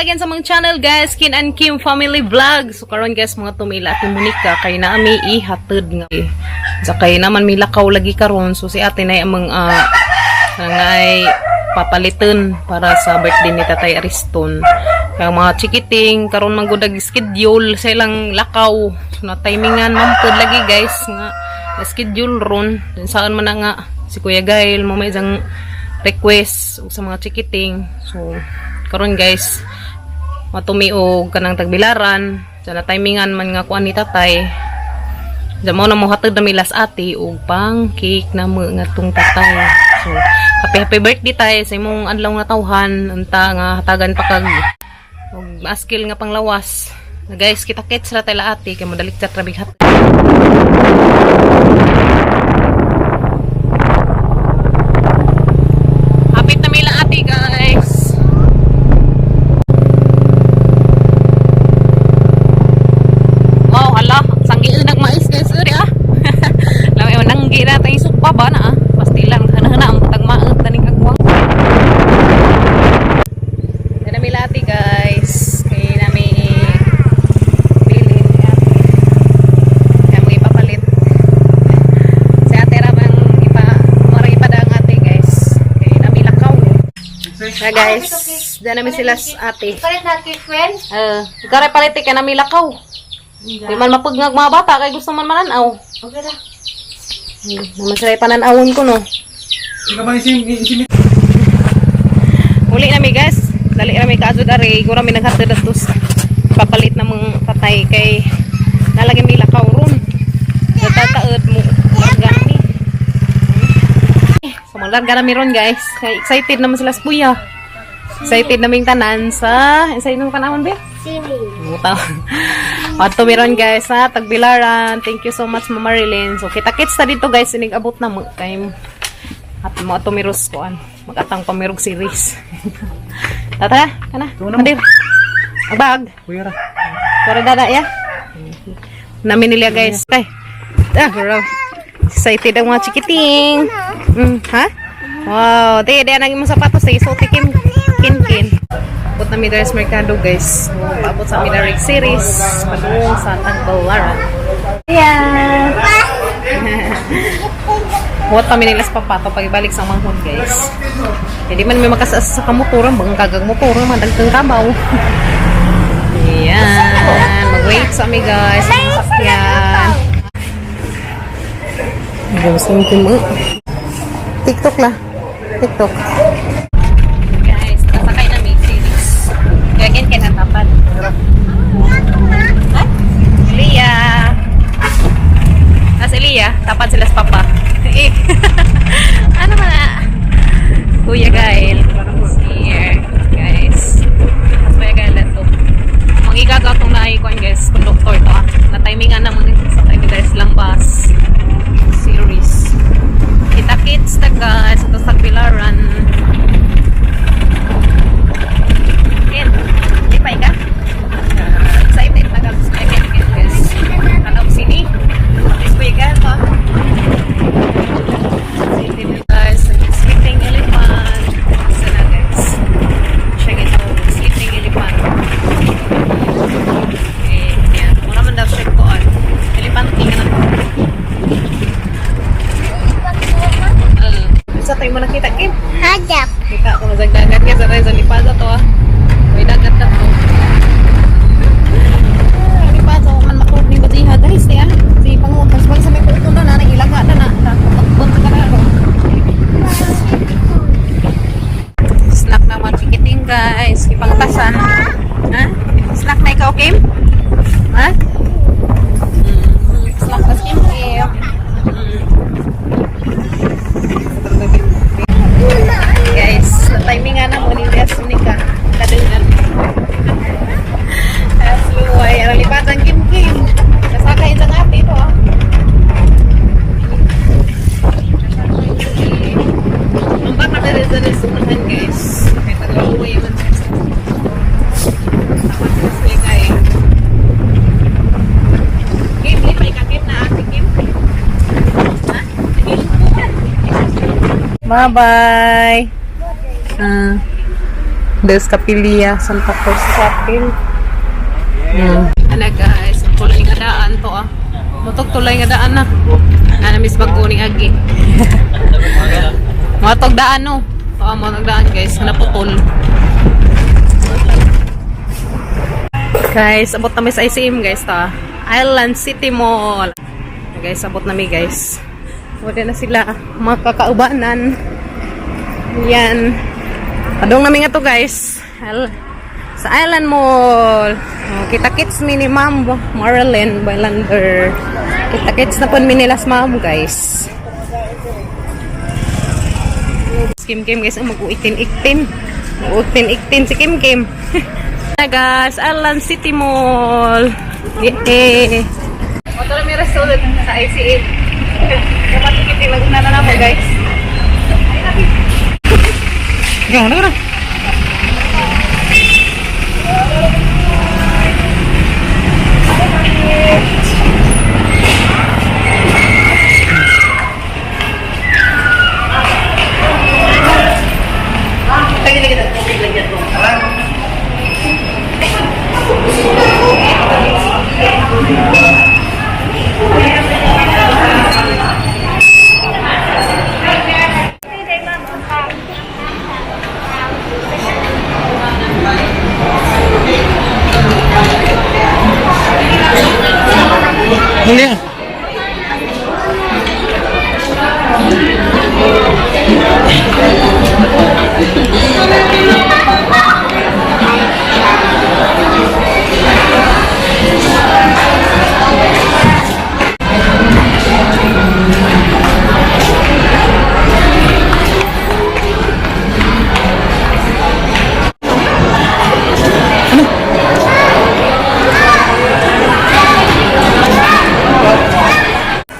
again sa mga channel, guys, Kin and Kim Family Vlog. So karon guys, mga tumila ati Monica kay naami ihatod nga. Sa kay naman milakaw lagi karon. So si ate na amang ay papalitan para sa birthday ni Tatay Ariston. Kaya mga chikiting karon man gud schedule sa ilang lakaw. So na timingan man pud lagi, guys, nga na schedule ron. Dun saan man na nga si Kuya Gail mo may isang request ug sa mga chikiting. So karon guys, matumi og kanang tagbilaran sa na timingan man nga kuan ni tatay. Diyan mo na mo hatod na milas ate og pang cake na mo nga tong tatay. So happy happy birthday tay sa imong adlaw nga tawhan, unta nga hatagan pa kag og maskil nga panglawas. Na guys, kita kits ra tay la ate kay modalik chat ra bighat. Hapit na mila ate, guys. Wow, hala. Sanggi nag mais, guys. Uri ah. Lami man nanggi na tayo sukpa ba na ah. Pastilan hana-hana ang tagmaot taning agwang. Yan na mila ate, guys. Kay nami bilin ni ate. Kaya mo ipapalit. Si ate ramang ipa marang ipada ang ate, guys. Kay nami lakaw. Kaya guys, dyan namin sila sa ate. Palit na cake, friend? Kare palit kay nami lakaw. Di man mapugngag mga bata kay gusto man mananaw. Okay ra. Naman sila pananawon ko no. Ikaw ba isim isim Uli nami, guys. Dali rami kaadto dari, gura mi naghatod atos papalit na mong tatay kay nalagi mi lakaw ron. Natataot mo larga nami. So maglarga nami ron, guys. Kay excited naman sila sa kuya. Excited naming tanan sa excited naman kanahon ba? Sini. Buta. Ato meron guys sa Tagbilaran. Thank you so much, Mama Marilyn. So kita-kits ta dito, guys, inig abot na mo kay at mo ato miros kuan. Magatang pamirog series. Tata, kana. Kadir. Ang bag. Kuya ra. Para dada ya. Namin nila, guys. Kay. Ah, girl. Excited ang mga chikiting. Ha? Wow, di di nang imong sapatos sige suot kim kin kin. Abot na mi diri sa merkado, guys. So, paabot sa Minarik series padung sa Tagbilaran. Yeah. Huwat pa mi nila sa papato pag-ibalik sa manghod, guys. Hindi man may makasas sa kamotor, bang kagag motor, madagkang kabaw. Ayan. Mag-wait sa ami, guys. Sa mga sakyan. Gusto mo. TikTok lah. TikTok. Guys, nasakay na may series. Gagin kay natapan. Ay, Elia. Nas Elia, tapan sila sa papa. Eh. Ano man na? Kuya Gael. Here, guys. Mas Kuya Gael na to. Ang igaga itong naikuan, guys, conductor to ah. Na-timingan naman sa kay guys lang bus series. Kita kits ta guys, ito sa Pilaran. Ken, lipay ka? Excited na guys. Ay, Ken, Ken, guys. Kalaw sini. Kuya Gael pa. Excited na, guys. Sleeping elephant. Isa na, guys. Check it out. Sleeping elephant. Eh, yan. Mura man daw siya koan. Elepante nga na. Sa tayo mo nakita, Kim? Hadap. Kita ko na dagat ka sa Reza Lipaza to ah. May dagat ka to. Ah, Lipaza ko man makuod ni Batiha guys ya. Si pangutas pag sa may kuto na na ilaga na na. Nakapagpunta ka na ron. Snack na mga chikiting, guys. Ipangtasan. Ha? Snack na ikaw, Kim? Ha? Snack na si Kim, Kim. Guys, na-timing nga na mo ni Des Unica. Kadungan. As luway, aralipatan Kim Kim. Kasakay sa ate ito ah. Ang baka na rin sa restaurant, guys. Kahit nagluway man siya. Tama sila sila kay. Kim, lipay ka Kim na ate Kim. Ha? Nagilingkuhan. Bye-bye. Ah. Des Capilla, Santa Cruz Chapel. Ana guys, tulay nga daan to ah. Mutog tulay nga daan na. Ana miss bago ni Agi. Motog daan no. Oo, motog daan guys, naputol. Guys, abot na mi sa ICM guys to ah. Island City Mall. Guys, abot na mi guys. Wala na sila mga kakaubanan. Yan. Padong namin nga to guys. Sa Island Mall. Oh, kita-kits mi ni Ma'am Marilyn Bailander. Kita-kits na po mi nila sa ma'am guys. Kim Kim guys, ang mag-uitin-iktin. Mag-uitin-iktin si Kim Kim. Hi guys, Island City Mall. Yay! Moto na may resulit sa ICA. Kapatid na na na mo guys. Gana gana. Hindi.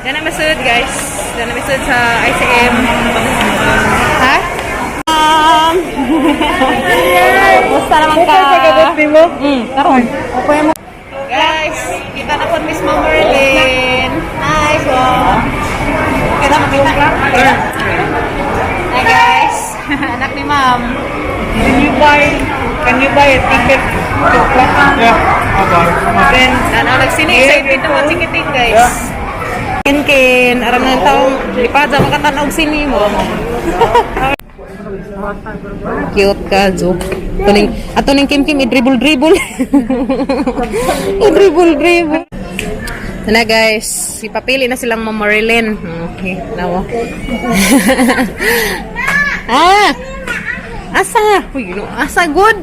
Yan ang masud guys. Yan ang masud sa ICM. Ha? Musta naman ka? mo? Karon. Guys, kita na po Miss Ma'am Merlin. Hi, so. Kita makita. Hi guys. Anak ni Ma'am. Can you buy a ticket to Clark? Yeah. Okay. Then Ano, nagsini excited na mga chikiting guys. Kin kin, aram na taong lipad sa makatanaw sini mo. Cute ka, Jo. Tuning, ato ning Kim Kim, i-dribble dribble. I-dribble dribble. Sana guys, ipapili na silang Ma'am Marilyn. Okay, nawa. Ah! Asa? Uy, no, asa good.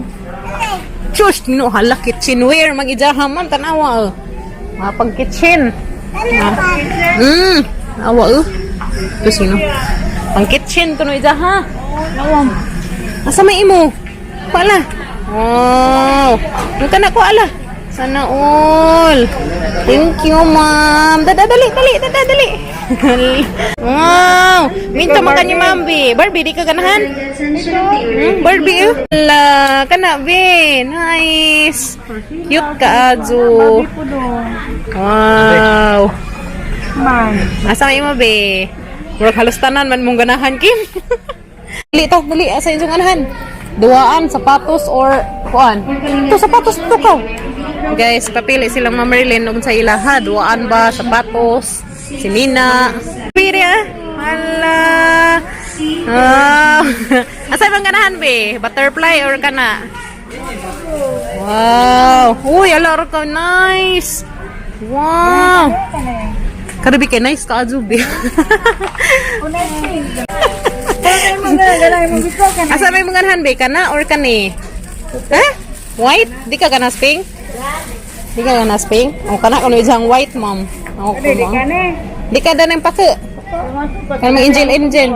Shush, no, hala, kitchenware, mag-ijaha, ma'am, tanawa, oh. Mga pang-kitchen. Ah. Awa, oh. Ito sino? Pang-kitchen, kuno ijaha. Awa. Asa may imo? Pala. Wow. Yung ka na ko, ala. Sana all. Thank you, ma'am. Dada, dali, dali, dada, dali. Wow. Minta man ka ni ma'am, be. Barbie, di ka ganahan? Barbie, eh. Ala, kana, be. Nice. Cute ka, Azu. Wow. Asa kayo mo, be? Murag halos tanan man mong ganahan, Kim. Dali to, dali. Asa inyong ganahan? Duwaan, sapatos, or kuan. Ito, sapatos to ka. Guys, papili silang Ma'am Marilyn og sa ilaha. Duwaan ba, sapatos, si Nina. Pili ah. Hala. Oh. Asa ibang ganahan, be? Butterfly or kana? Wow. Uy, ala ra ka nice. Wow. Karabi kay nice ka azubi. Asa may mga ganahan be kana or kani? Ha? White? Di ka ganas pink? Di ka ganas pink? O kana kuno isang white ma'am. Ako ko ma'am. Di ka danang pake. Kan mga angel angel.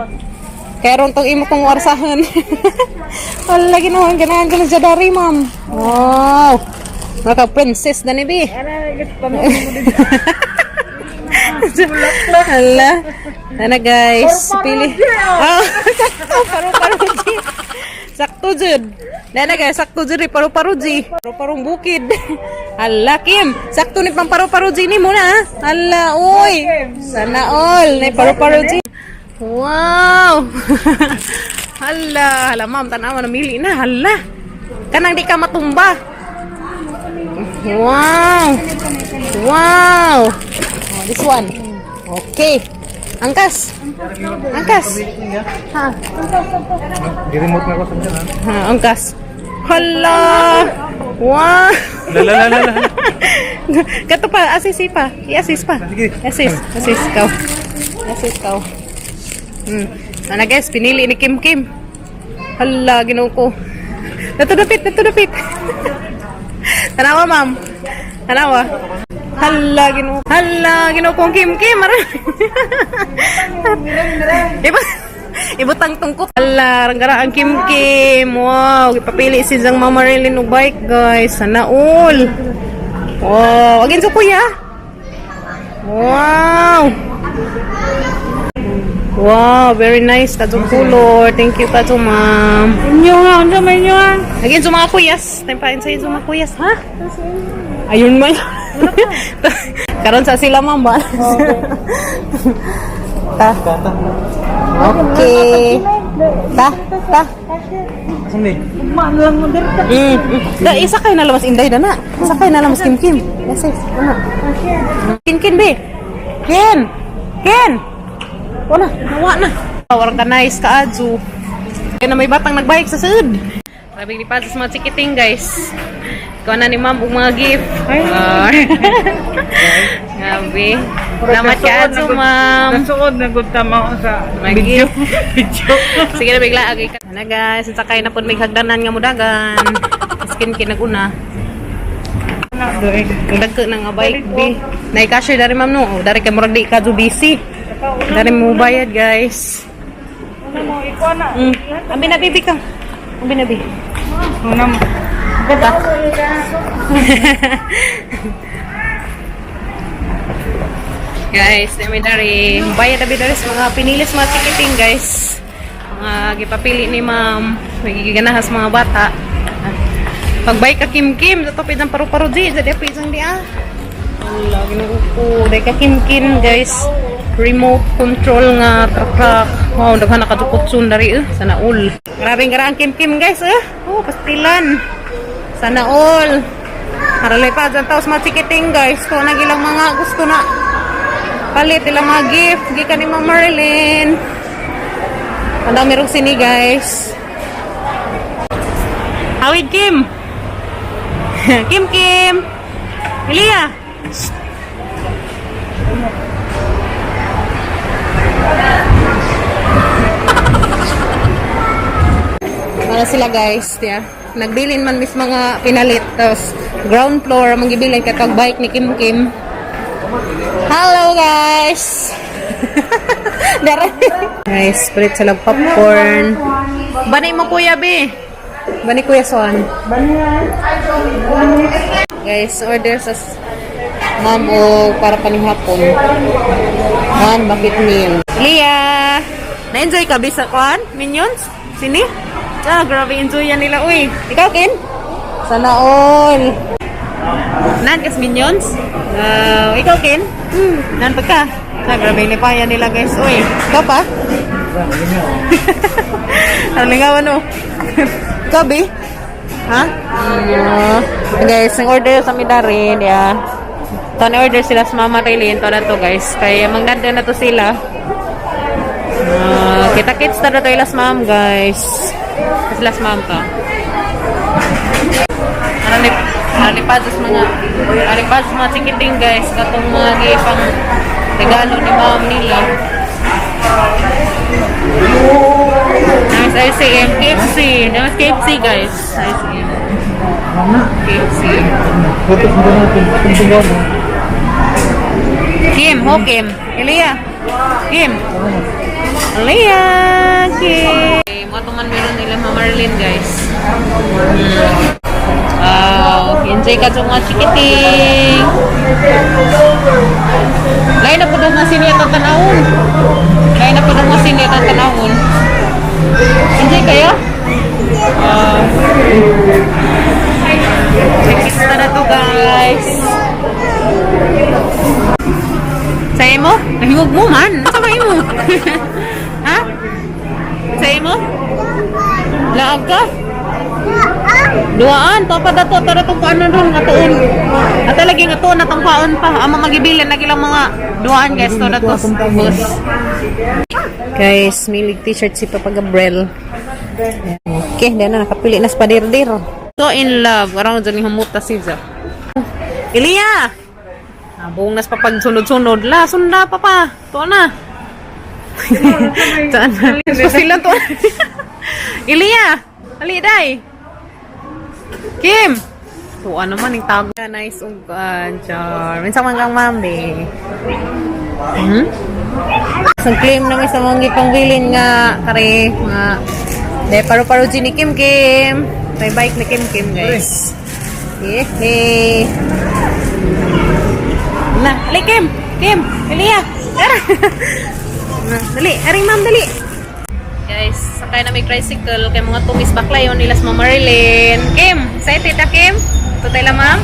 Kaya ron tong imo kong warsahan. Wala ginawa ganahan ko na siya dari ma'am. Wow. Maka princess na ni bi. Hala. Ana guys, pili. Oh, sakto paru-paru G. Sakto jud. Nana guys, sakto jud eh, paru-paru G. Paru-parong bukid. Hala Kim, sakto ni pang paru-paru G ni mo na. Ah. Hala, oy. Sana all, na paru-paru G. Wow. Hala, hala ma'am, tanawa namili na. Hala. Kanang di ka matumba. Wow! Wow! Oh, this one. Okay. Angkas. Angkas. Ha. Gi-remote na ko sa inyo, ha? Ha, angkas. Hala! Wow! La la la la la. Kato pa, assist pa. I-assist pa. Sige. Assist, assist kaw. Assist kaw. Ana guys, pinili ni Kim Kim. Hala, Ginoo ko. Nato dapit, nato dapit. Tanawa, ma'am. Tanawa. Hala, Ginoo. Hala, Ginoo ko Kim Kim. Iba ibutang tungkot. Hala, ranggara ang Kim Kim. Wow, gipapili si Zang Mama Marilyn og bike, guys. Sana all. Wow, again sa kuya. Wow. Wow, very nice katong color. Thank you kato, ma'am. Inyo nga, unsa may inyo ah. Again sa mga kuyas. Time pa sa mga kuyas, ha? Ayun man. Karon sa sila, ma'am ba? Ta. Okay. Ta, ta. Asan ni? Ugma na lang mo diri ka. Da, isa kayo na lamas inday da na. Isa kayo na lamas Kim Kim. Yes. Ano? Kin Kin be. Kin. Kin. Wala, nawa na. Warang ka nice ka adzu. Kaya na may batang nagbike sa sud. Grabe ni sa mga chikiting, guys. Ikaw na ni ma'am og mga gift. Ah. Grabe. Salamat ka adzu, ma'am. Nasuod na gud tama ko sa May video. gift. Video. Sige na bigla agi ka. Ana guys, sakay na pud may hagdanan nga mudagan. Skin kinaguna. Na doy. Ang dagko na nga bike bi. Nay cashier dari ma'am no. Oh, dari kay murag di ka do busy. Dari mo bayad, guys. Una mo ikaw na. Abi na bibi ka. Abi na bi. Una mo. Guys, may dari bayad abi dari sa mga pinilis mga tikiting, guys. Mga gipapili ni ma'am. Magigiganahas mga bata. Pagbay ka Kim Kim, sa topid ng paru-paro di, sa di isang di ah. Wala, ginoo ko. Dahil ka Kim Kim, guys. Remote control nga truck truck. Wow, daghan nakadukot dari eh. Sana all. Grabe nga ang Kim Kim, guys eh. Oh, pastilan. Sana all. Haralay pa dyan taos mga chikiting, guys. Kung nagilang mga gusto na palit ilang mga gift. Gikan ni Ma'am Marilyn. Ang dami rong sini, guys. Hawid Kim. Kim Kim. Elia. Para sila, guys, yeah. Nagbilin man mis mga pinalit. Tapos ground floor manggibilin katong bike ni Kim Kim. Hello, guys. Dara. Guys, palit sila popcorn. Bani mo kuya be. Bani kuya Son. Guys, order sa ma'am o para panihapon. One bucket meal. Leah! Na-enjoy ka ba sa kwan? Minions? Sini? Ah, grabe enjoy yan nila. Uy, ikaw, Ken? Sana all. Nan kas Minions? Wow. Ikaw, Ken? Nan pagka? Ah, grabe lipayan nila, guys. Uy, ikaw pa? Ang lingawan, no? Ikaw, be? Ha? Guys, ang order sa Midarin, yeah. Ito na order sila sa Mama Raylene. Ito na to, guys. Kaya magnanda na to sila. Ah, kita-kits na to ilas ma'am, guys. Ilas ma'am to. Ano sa mga chikiting, guys. Katong mga gipang regalo ni ma'am nila. Nice ICM, KFC. Nice KFC, guys. ICM. KFC. Photos mo natin. Tuntungan mo. Kim, ho Kim. Elia. Kim. Elia, Kim. Mga tuman meron nila Mama Marlene, guys. Wow, enjoy ka sa mga chikiting. Lain na po daw nga sini atang tanawon. Lain na po daw nga sini atang tanawon. Enjoy kayo? Wow. Chikita na to, guys. Sa imo? Nahingog mo man. Sa imo? Ha? Sa imo? Laag ka? Duaan, to pa dato, to datong kuanon ron nga tuon. Ata lagi nga tuon natong kuaon pa. Ang mga gibilin na ilang mga duaan, guys, to dato bus. Guys, milig t-shirt si Papa Gabriel. Okay, di na nakapili na sa padirdir. So in love, around dyan yung humuta si Zah. Ilya! Nabong nas papagsunod-sunod. La, sunda papa. Tuwa na. Tuwa na. Sila tuwa. Ilya! Ali, day! Kim! Tuwa naman yung tago. Nice ug char. Minsan man kang mami. So, claim namin sa mga gipangbilin nga kare mga de paro-paro ni Kim Kim. May bike ni Kim Kim, guys. Yehey! Na, ali Kim! Kim! Elia! Tara! Na, dali, aring ma'am, dali! Guys, sakay na may tricycle kay mga tumis baklayon nila sa Ma'am Marilyn. Kim, excited ta Kim? Tutay la ma'am?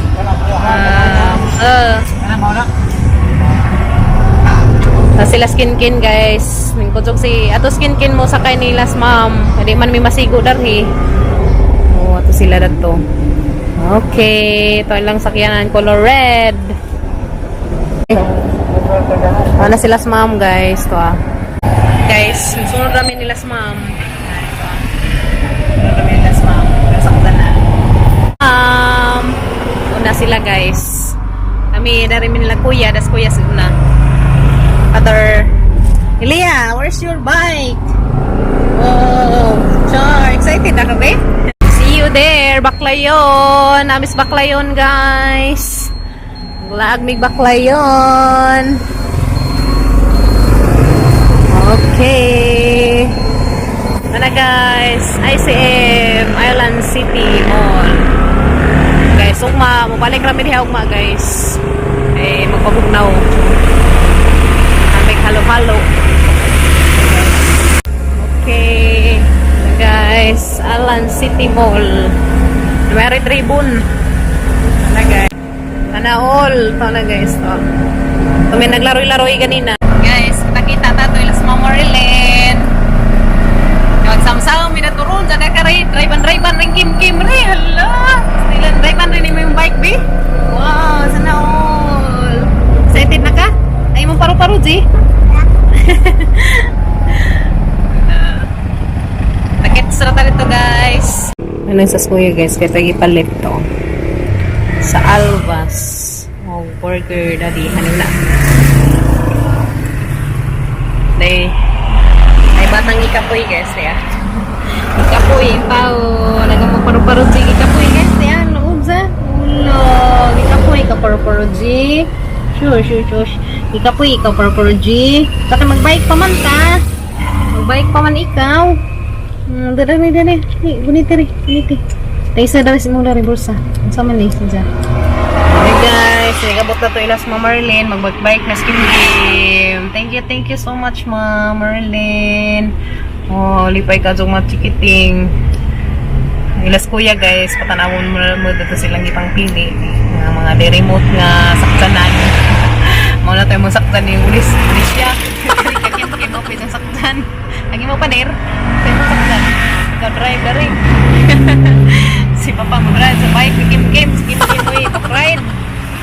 Tapos sila skin kin, guys. Ningkutsog si ato skin kin mo sakay nila sa ma'am. Hindi man may masigo darhi. Oh, ato sila dadto. Okay, ito lang sakyanan color red. Wala sila sa ma'am, guys, to ah. Guys, sunod namin nila sa ma'am. Ah, ito ah. Sunod namin nila sa ma'am. Nasaktan na. Una sila, guys. Kami dari nila kuya, das kuya sa una. Other Elia, where's your bike? Oh, sure. Excited na kami? See you there, Baclayon. Amis Baclayon, guys. Laag mig Baclayon. Okay. Ano guys, ICM, Island City Mall. Guys, ugma, mabalik rami diha ugma, guys. Eh, magpabugnaw. Amig halo-halo. Okay. Guys, Island City Mall. May red ribbon. Ano guys? Sana all. Ito na guys. To. Ito may naglaroy-laroy ganina. Guys, kita-kita ta to ilas Ma'am Marilyn. Magsamsam, minaturon, dyan ka rin. Drive-an, rin Kim Kim rin. Hala. Stilan, drive-an rin mo yung bike, be. Wow, sana all. Excited na ka? Ay, mong paru-paro, G. Nakits na tayo dito, guys. Ano yung sa kuya, guys? Kaya tayo ipalit to. Sa Alvas. Oh, burger daddy. Ano na? Day. Ay, batang ikapoy, guys. Ya. Ikapoy, pao. Nagamo paru-paro, G. Ikapoy, guys. Yan. Ubza. Ulo. Ikapoy, ka paru-paro, G. Sure. Ikapoy, ikaw paru-paro, G. Baka mag-bike pa man ka. Mag-bike pa man ikaw. Dali, dali. Dali, guniti rin. Guniti. Tayo sa dali, simula rin bulsa. Ang sama ni, isa. Hey guys, nagabot na to ilas Ma'am Marlene. Magbike na skin game. Thank you so much, Ma'am Marlene. Oh, lipay ka jung machikiting. Ilas kuya guys, patanawon mo mo dito silang ipang pili. Nga mga di remote nga saktanan. Mao na tayo mo saktan ni Ulis. Ulis siya. Kakit kay mo pwede saktan. Lagi mo pader. Pwede mo saktan. Ikaw drive na rin. Si Papa mag-ride sa bike ni Kim Kim. Si Kim Kim uy, ride.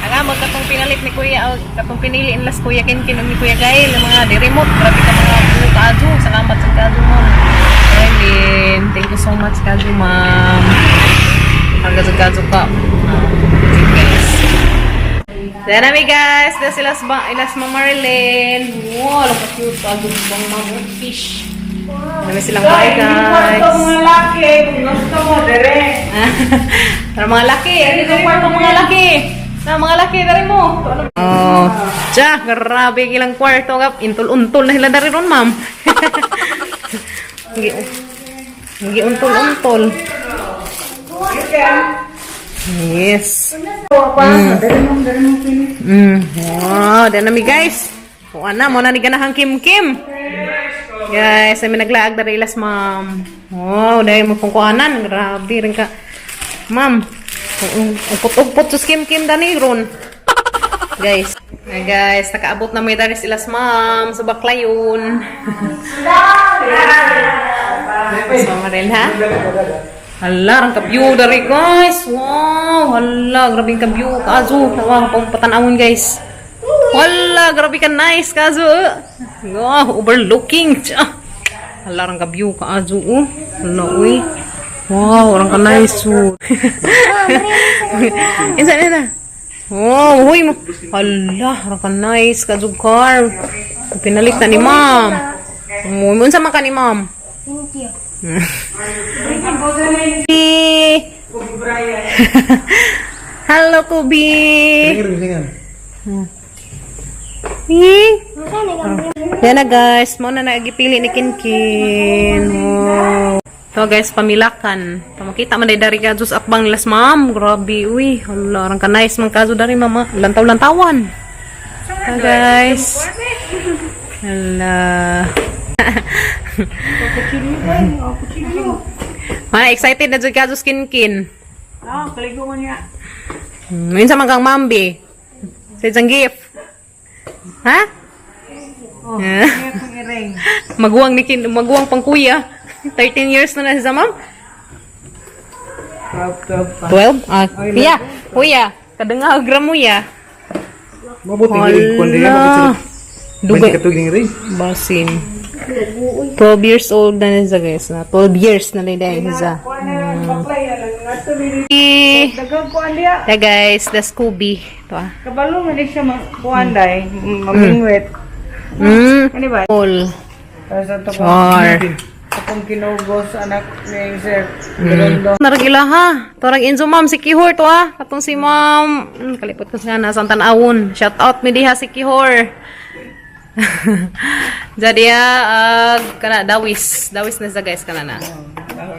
Alam mo, katong pinalit ni Kuya, o, katong pinili in last Kuya Kim Kim ni Kuya Gael, yung mga di remote, grabe ka mga buo kaadyo. Salamat sa kaadyo, ma'am. Marilyn, thank you so much, kaadyo, ma'am. Hanggang sa kaadyo ka. Ah, guys. Then nami guys, na sila sa ilas Ma'am Marilyn. Wow, look at cute kaadyo bang mga fish. Nami silang bahay, guys. Mga laki, kung gusto mo, dire. Para mga laki, ano yung kwarto mga laki? Na mga laki, dari mo. Oh, tiya, grabe ang ilang kwarto nga. Intul-untul na sila dari ron, ma'am. Hindi untul-untul. Yes. Wow, dan nami guys. Kuha na, mo na ni ganahang Kim Kim. Guys, may naglaag dari ilas, ma'am. Wow, dahil mo pong kuhanan. Grabe rin ka. Ma'am, ugpot-ugpot sa Kim Kim dani ron. Guys, ay guys, nakaabot na may dari sila ma'am sa Baclayon. So, Maril, ha? Hala, ang ka-view dari, guys. Wow, hala, grabe ang ka-view. Kazo, wow, pang patanawon, guys. Hala, grabe ka nice, kazo. Wow, overlooking. Tsa. Hala, ang ka-view, kazo, oh. Hala, uy. Wow, ang ka nice, oh. Isa na na. Wow, huy mo. Hala, ang ka nice, kazo car. Pinalit na ni ma'am. Oh, unsa man ka ni ma'am? Thank you. Hey. Hello, Kobe. Ringan. Hey. Masa Yan na guys, mo na nagipili ni Kinkin. Wow. To guys, pamilakan. Pamakita man dari ka Diyos akbang nilas ma'am. Grabe, uy. Hala, arang ka nice man kazo dari mama. Lantaw-lantawan. To guys. Hala. Ma, excited na jud ka Diyos Kinkin. Ah, kaligo mo niya. Minsan man kang mambi. Sa isang gift. Ha? Oh, niya kong iring. Maguwang ni kin maguwang pang kuya. 13 years na na siya, ma'am. 12, 12 pa. 12? Ah, kuya. Kuya, kadangag ra mo ya. Mabuti ring kundi Hala. mabuti. Dugay. Dugay katuging ring. Basin. 12 years old na na siya, guys. Na 12 years na na siya. Kuan na lang, baklay na lang. Ngato ni Eh, Daghang kuan diya. yeah, guys, the Scooby. Ito ah. Kabalo man di siya kuan day, mamingwit. Ano ba? All. Tapos ato ko, Char. akong kinugos anak ni Sir Gerondo. Naragila ha. Torang Enzo ma'am si Kihor to ah. Katong si ma'am. Kalipot ko sa nga nasa Tanawon. Shout out mi diha si Kihor. Jadi ah, kana dawis, dawis na sa guys kana na.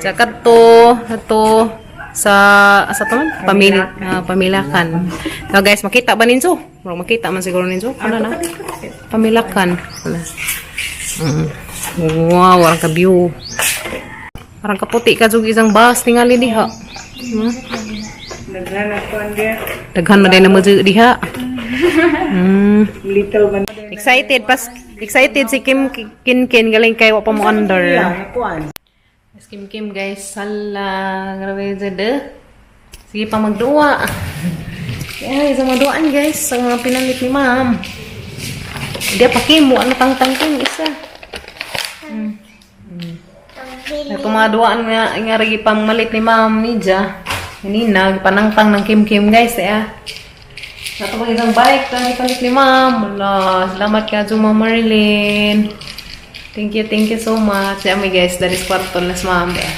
Sa kadto, kadto sa asa to man? Pamilakan. So guys, makita ba ninyo? Murag makita man siguro ninyo. Kana na. Pamilakan. Kana. Wow, warang ka view. Parang kaputi ka jug isang bus tingali diha. Daghan na kuan diya. Daghan man din na mo jud diha. Little man. Excited pas excited si Kim Kin Kin galing kay wa pa mo under. Iya, kuan. Mas Kim Kim guys, sala grabe jud eh. Sige pa magduwa. Yeah, isa maduan guys sa mga pinalit ni ma'am. Hindi pa Kim, mo ano tang tang Kim isa. Ito mga duaan nga, nga rigi pang malit ni Ma'am Nidja. Kanina, panangtang ng Kim Kim guys eh. Nato pang isang bike na palit ni Ma'am. Wala, salamat ka Ma'am Marilyn. Thank you so much. Dami guys, dari sa kwarto nila sa Ma'am. Eh.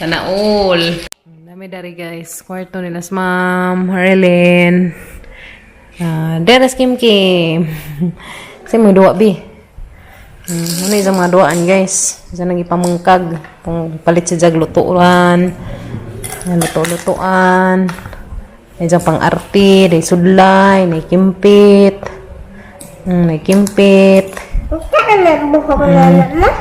Sana all. Dami dari guys, kwarto nila sa Ma'am Marilyn. Ah, deres Kim Kim. Kasi may duwa bi. Ano isang mga duaan guys. Isa nang ipamangkag. Kung palit si Jag lutuan. Yan, luto-lutuan. May isang pang-arte, may sudlay, may kimpit. May kimpit.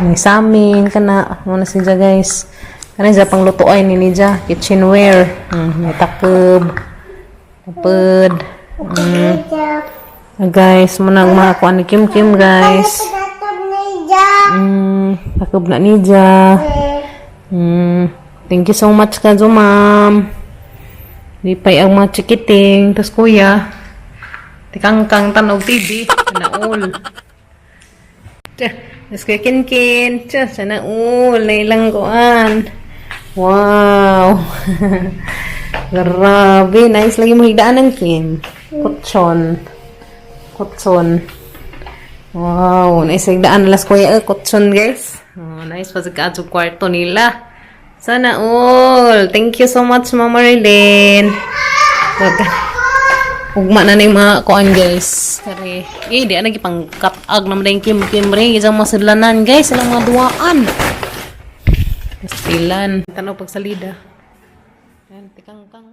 May samin, kana. Ano na si Ja guys. Kana siya pang lutuan ni Nija. Kitchenware. May takeb. Tapod. Ah, guys, muna ang mga kuan ni Kim Kim guys. Takeb na nija. Thank you so much kazo, ma'am. Lipay ang mga chikiting. Tapos kuya, tikangkang tanog TV. Sana all. Tsa, Tapos kuya Kinkin. Tsa, sana all. Nailang kuan. Wow. Grabe. Nice lagi mo higdaan ng Kim. Kutson. Kutson. Wow, nice higdaan las kuya eh, kutson guys. Oh, nice pa sa kaadto kwarto nila. Sana all. Thank you so much, Mama Marilyn. Ugma na na yung mga kuan guys. Kare, eh, di na gipang katag naman yung Kim Kim rin. Isang mga sidlanan guys, ilang mga duwaan. Pastilan. Tanaw pagsalida. Ayan, tikang kang.